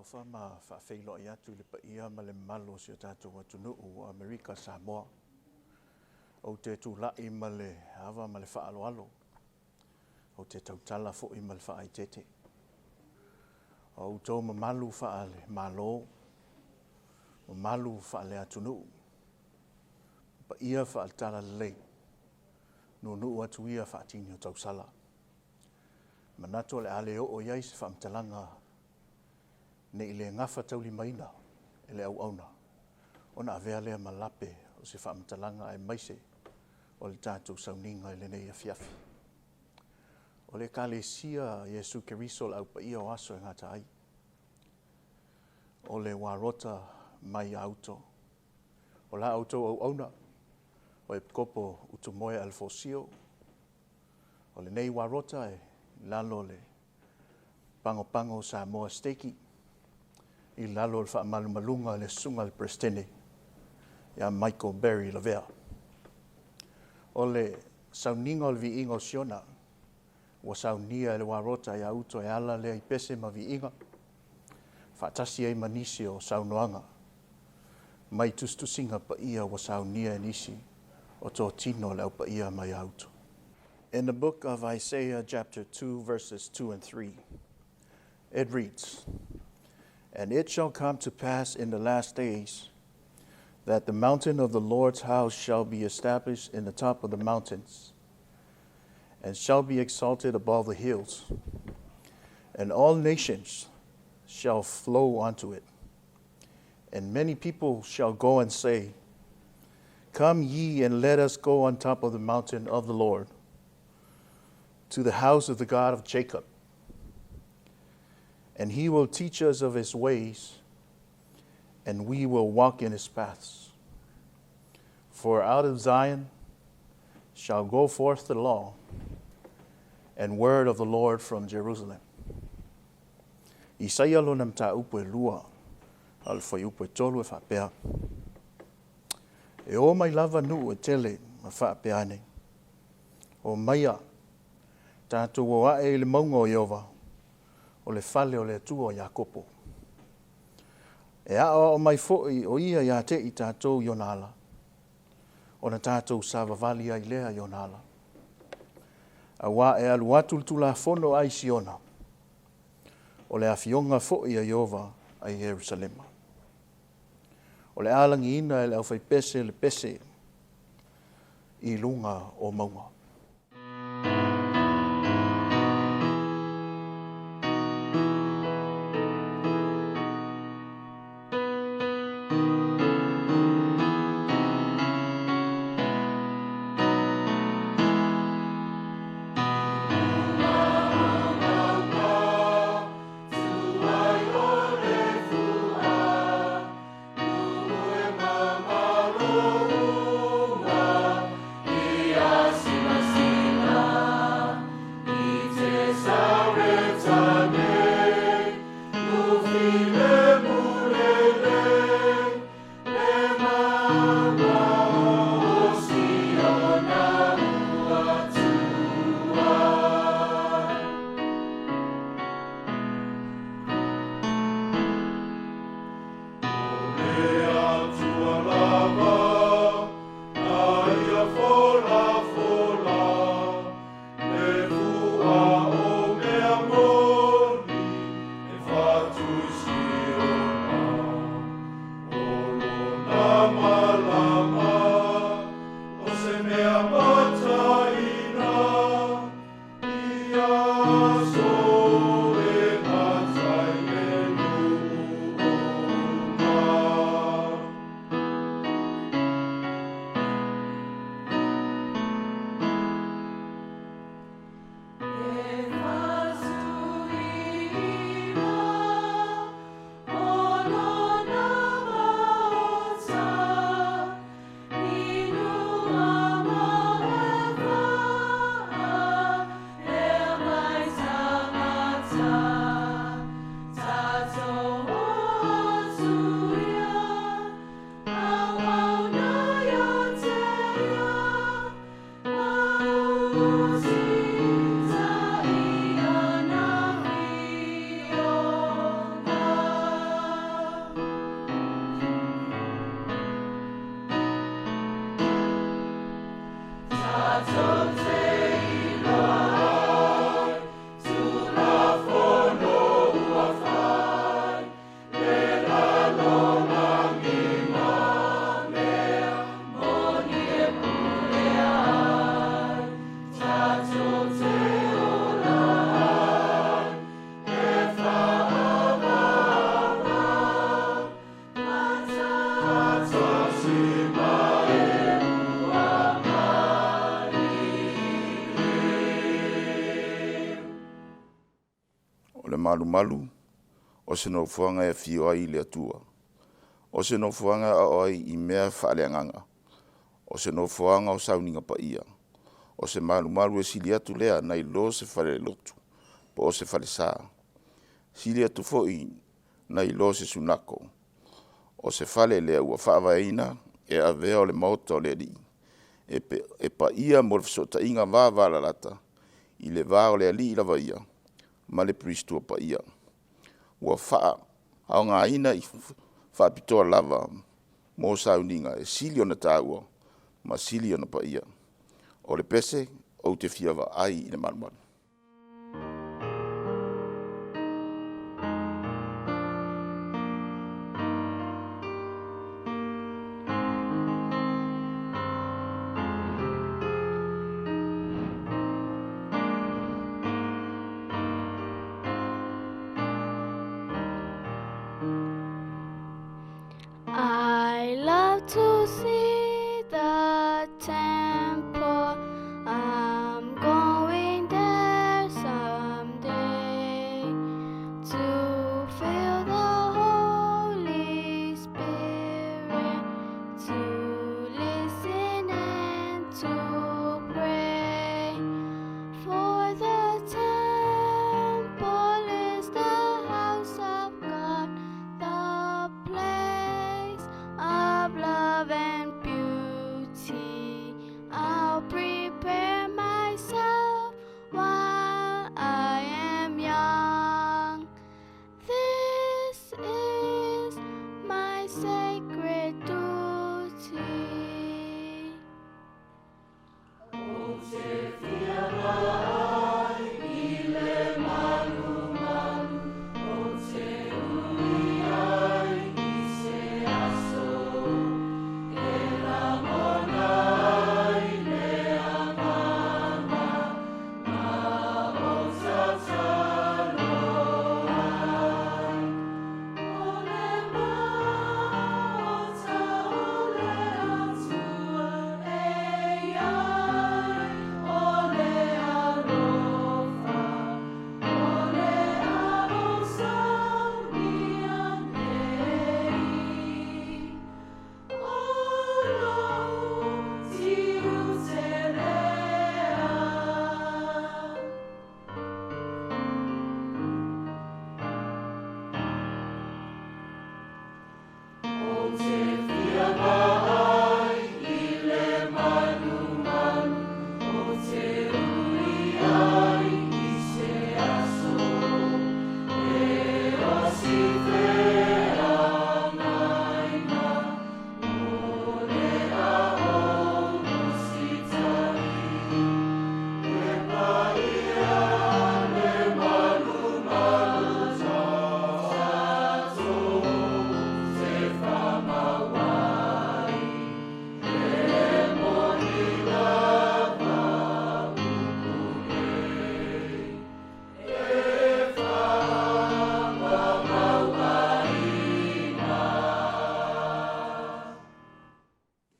Faatalofa ma faafeiloai atu i le paia ma le mamalu o si o tatou atunuu o Amerika Samoa. Ou te tulai ma le ava ma le faaaloalo. Ou te tautala foi ma le faaeteete. O outou mamalu faale-Malo, mamalu faale-atunuu, paia faale-Talalelei, nuunuu atu ia faatini o tausala. E manatu o le a le oo i ai se faamatalaga ne i le gafataulimaina e le auauna, ona avea lea ma lape o se faamatalaga aemaise o le tatou sauniga i lenei afiafi. O le Ekalesia a Iesu Keriso o le Au Paia o Aso e Gata ai, o le Uarota mai Auto. O la outou auauna, o Epikopo Utumoe Alefosio, o lenei Uarota e i lalo o le Pagopago o Samoa Seketi, i lalo o le faamalumaluga a le Susuga i le Peresetene ia Michael Barry Lavea. O le sauniga o le Viiga o Siona, ua saunia e le Uarota ia Uto e ala lea i pese ma viiga, faatasi ai ma nisi o saunoaga mai tusitusiga paia ua saunia e nisi o totino o le au paia mai auto. In the book of Isaiah chapter 2 verses 2 and 3, it reads, And it shall come to pass in the last days that the mountain of the Lord's house shall be established in the top of the mountains, and shall be exalted above the hills, and all nations shall flow unto it. And many people shall go and say, Come ye and let us go on top of the mountain of the Lord, to the house of the God of Jacob. And he will teach us of his ways, and we will walk in his paths. For out of Zion shall go forth the law and word of the Lord from Jerusalem. Isaia lona mataupu e 2, a o le fuaiupu e 3 e faapea, E o mai lava nuu e tele ma faapea ane, Omaia, tatou o ae i le mauga o Ieova, o le fale o le Atua o Iakopo. E aoao mai foi o ia ia te i tatou i ona ala, ona tatou savavali ai lea i ona ala. Auā e alu atu le Tulafono ai Siona, o le afioga foi a Ieova ai Ierusalema. O le a lagiina e le aufaipese le pese i luga o mauga. malumalu, o se nofoaga e afio ai le Atua, o se nofoaga e aoao ai i mea faaleagaga, o se nofoaga o sauniga paia, o se malumalu e sili atu lea nai lo se falelotu po o se falesa, sili atu foi nai lo se sunako. O se fale lea ua faavaeina e avea o le maota o le Alii, e paia mo le fesootaiga vavalalata i le va o le Alii lava ia ma le Tusi Paia, ua faaaogaina faapitoa lava mo sauniga e sili ona taua ma sili ona paia. O le pese, ou te fia vaai i le malumalu. I love to see the temple. I'm going there someday to feel the Holy Spirit, to listen and to pray. For the temple is the house of God, the place of love and beauty. I'll prepare myself while I am young. This is my sacred duty.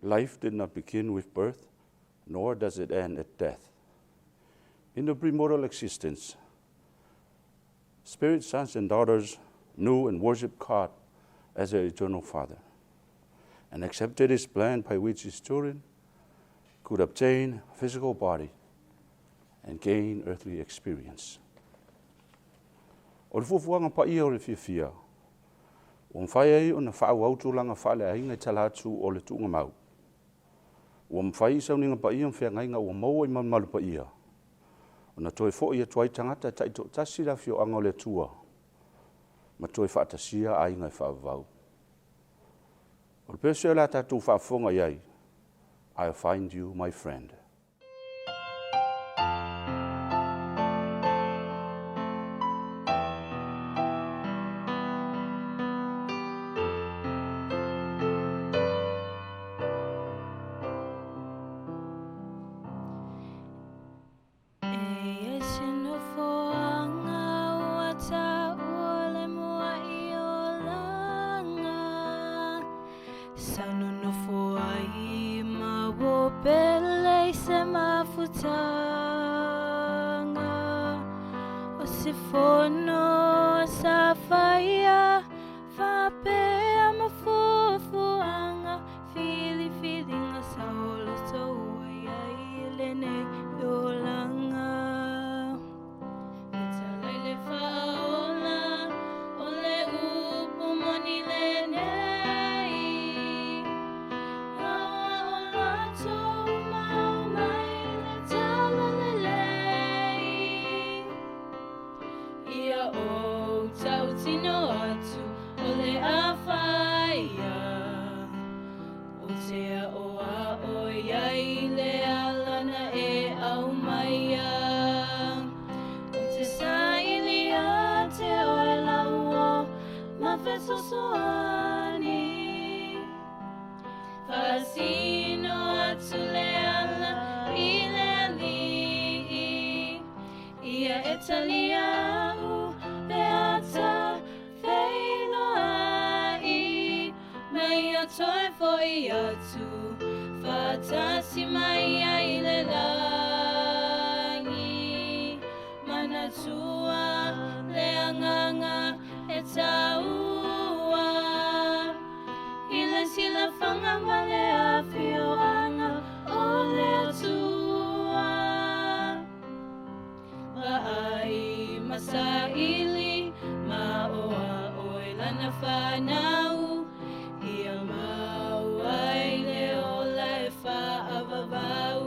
Life did not begin with birth, nor does it end at death. In the premortal existence, spirit sons and daughters knew and worshiped God as their eternal Father, and accepted His plan by which His children could obtain a physical body and gain earthly experience. O le fuafuaga paia o le fiafia, ua mafai ai ona faaauau tulaga faaleaiga i tala atu o le tuugamau. Ua mafai i sauniga paia ma feagaiga ua maua i malumalu paia, ona toe fo'i atu ai tagata e taitoatasi le afioaga o le Atua, ma toe faatasia aiga e faavavau. O le pese o le a tatou faafofoga i ai, I'll find you, my friend. E i ai se nofoaga ua taua le mua'i olaga, sa nonofo ai ma uo pele i se mafutaga, o se fono. fesoasoani. Faasino atu le ala i le Alii, ia e talia'u pe a ta feiloai, ma ia toe fo'i atu faatasi mai ai i le lagi. Manatua le agaga e taua i le silafaga ma le afioaga o le Atua. Vaai ma saili ma oa oe lana fanau, ia mau ai le ola e faavavau.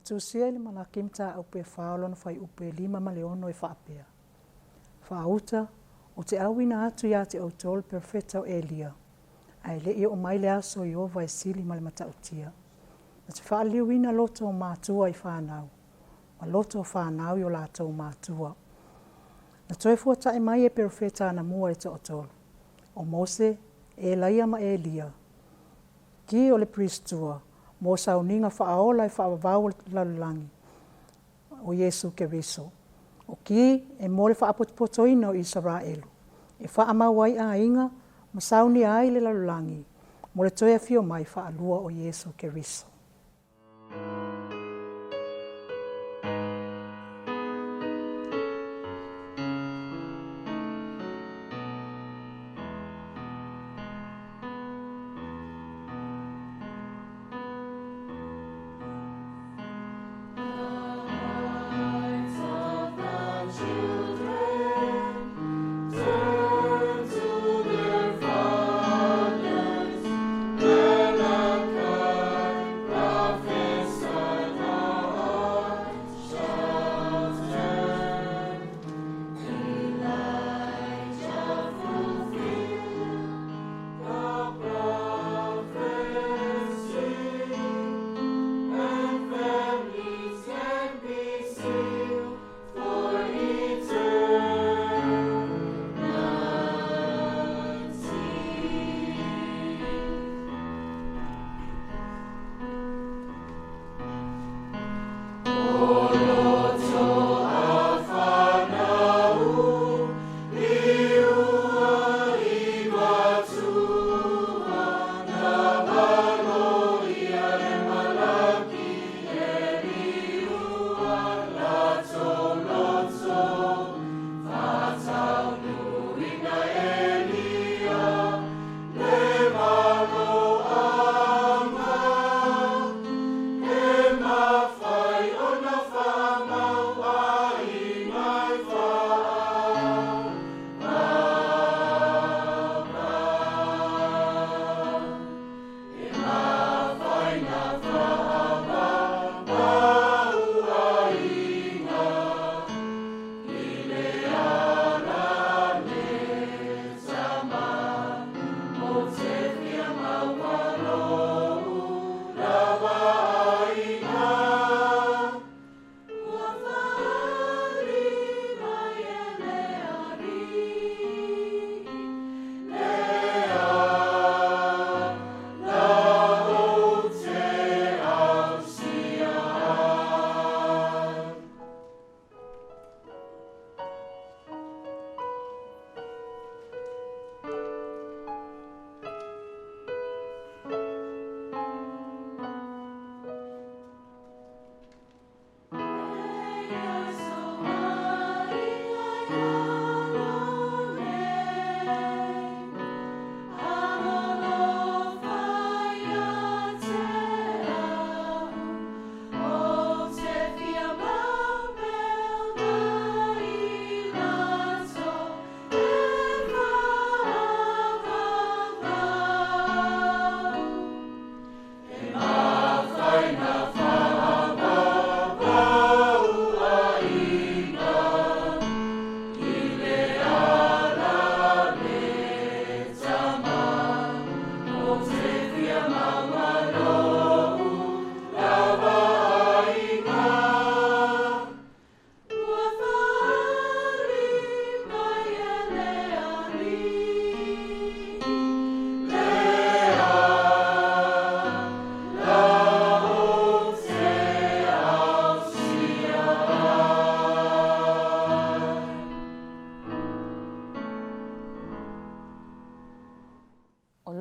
Tusia i le Malaki mataupu e 4 o lona fuaiupu e 5 ma le 6 e faapea. Faauta, o te auina atu ia te outou le perofeta o Elia, ae le'i oo mai le aso o Ieova e sili ma le matautia. Na te faaliliuina loto o matua i fanau, ma loto o fanau i o latou matua. Na toe fuata'i mai e perofeta anamua e toatolu, o Mose, Elaia ma Elia, ki o le Pristua, mo sauniga faaola e faavavau o le lalolagi, o Iesu Keriso. O ki e mo le faapotopotoina o Isaraelu, e faamau ai aiga ma saunia ai le lalolagi, mo le toe afio mai faalua o Iesu Keriso. Turn to their fathers,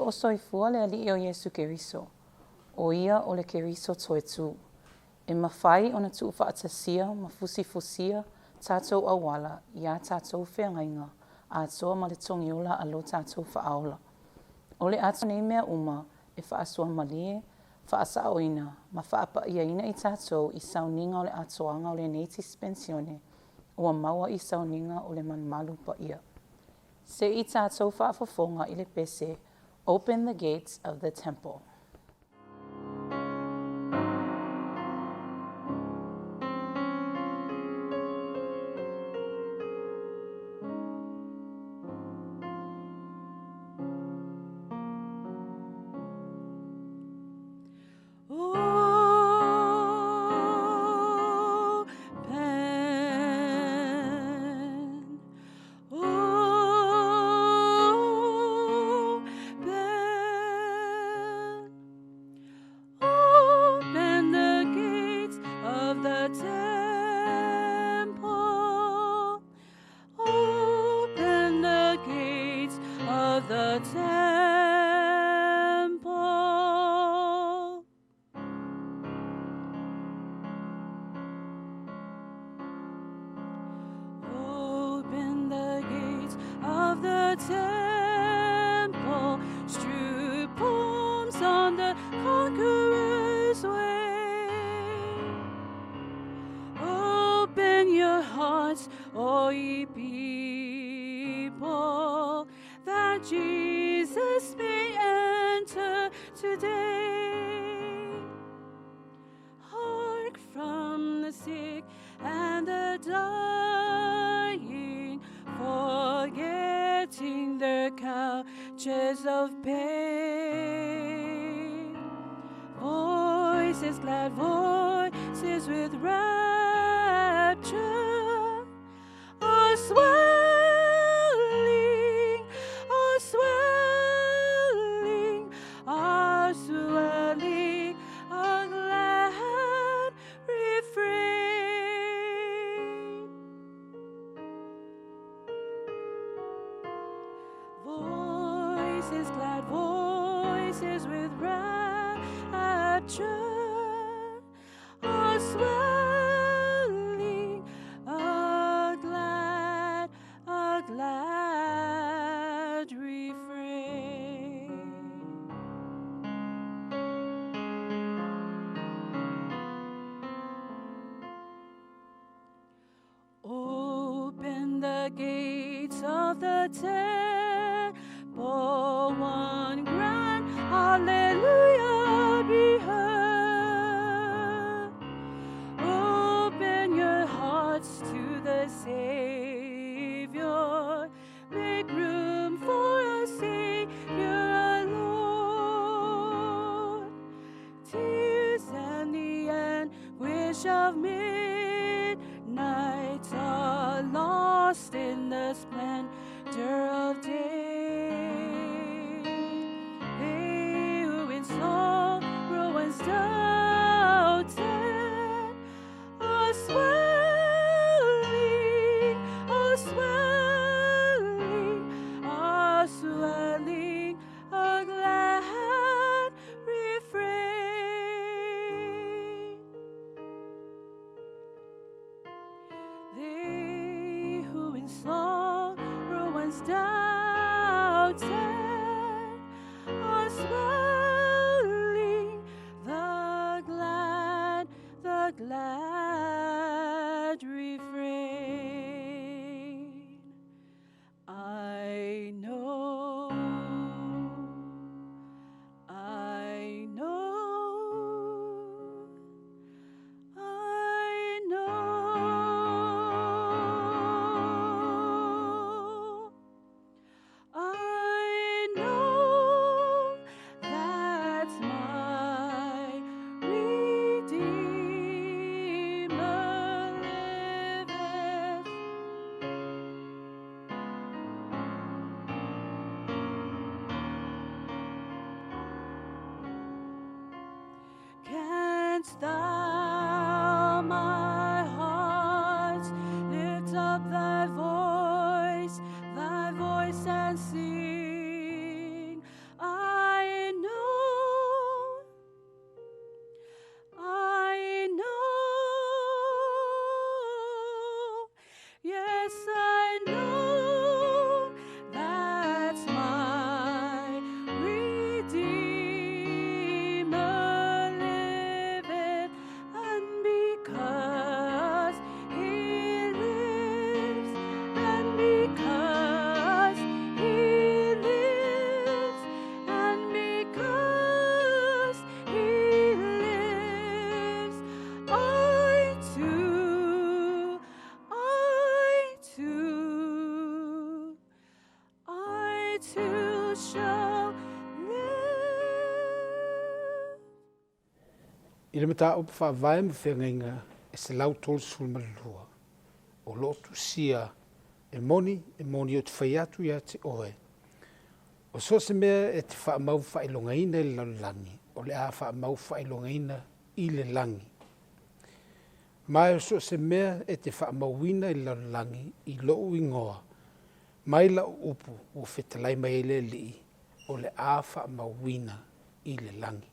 lo o soifua le Alii o Iesu Keriso, o Ia o le Keriso toetū. E mafai ona tuufaatasia ma fusifusia tatou auala i a tatou feagaiga atoa ma le togiola a lo tatou Faaola. O le atoa nei mea uma e faasuamalie, faasaoina ma faapaiaina i tatou i sauniga o le atoaga o lenei tisipensione ua maua i sauniga o le malumalu paia. Se i tatou faafofoga i le pese Open the Gates of the Temple. Open the gates of the temple. Open the gates of the temple. Open the gates of the temple. Strew palms on the conqueror's way. Open your hearts, O ye people, that Jesus may enter today. Hark from the sick and the dying, forgetting their couches of pain. Voices, glad voices with rapture are swelling, are swelling, are swelling a glad refrain. Voices, glad voices with rapture are swelling a glad refrain. Open the gates of the temple, one grand hallelujah be heard. Open your hearts to the Savior, make room for a Savior, our Lord. Tears and the anguish of midnight are lost in the splendor of day. They who in sorrow once doubted are swelling, are swelling, are swelling a glad refrain. They who in sorrow once doubted are swelling the glad refrain. I know, I know, I know, I know that my Redeemer I le mataupu faavae ma feagaiga e 132, o lo o tusia e moni, e moni ou te fai atu ia te oe, o so o se mea e te faamau faailogaina i le lalolagi, o le a faamau faailogaina i le lagi. Ma o so o se mea e te faamauina i le lalolagi i lou igoa, mai lau upu ua fetalai mai ai le Alii, o le a faamauina i le lagi.